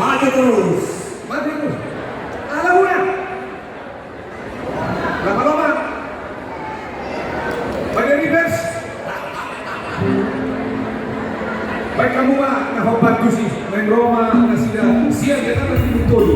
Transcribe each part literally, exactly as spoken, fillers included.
Maju terus. Maju terus. Ala muna. Lama-lama. Pada reverse. Baik, hamu ma na hombar tusi, naeng ro ma nasida sian Jakarta Timur Tolu.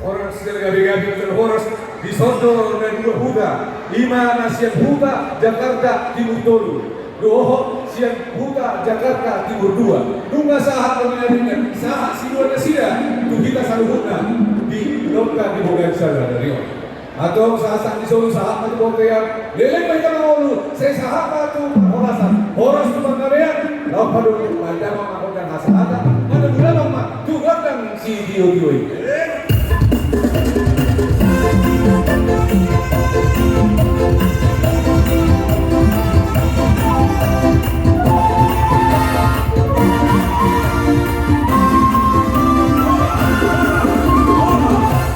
Horas, gabe-gabe, horas di son do na dua huta, i ma na sian huta Jakarta Timur Tolu dohot sian huta Jakarta Timur Dua. Nunga sahat do ninna, sahat sidua nasida tu hita saluhutna di lompan di bogan sadari on. Antong sahat-sahat ni solu, sahat ma tu bontean, leleng ma hita mangolu, sai sahat ma tu parhorasan, horas tu panggabean, laho padomu ma damang ma gondang hasahatan, manogu damang ma tu gondang sitio-tio i.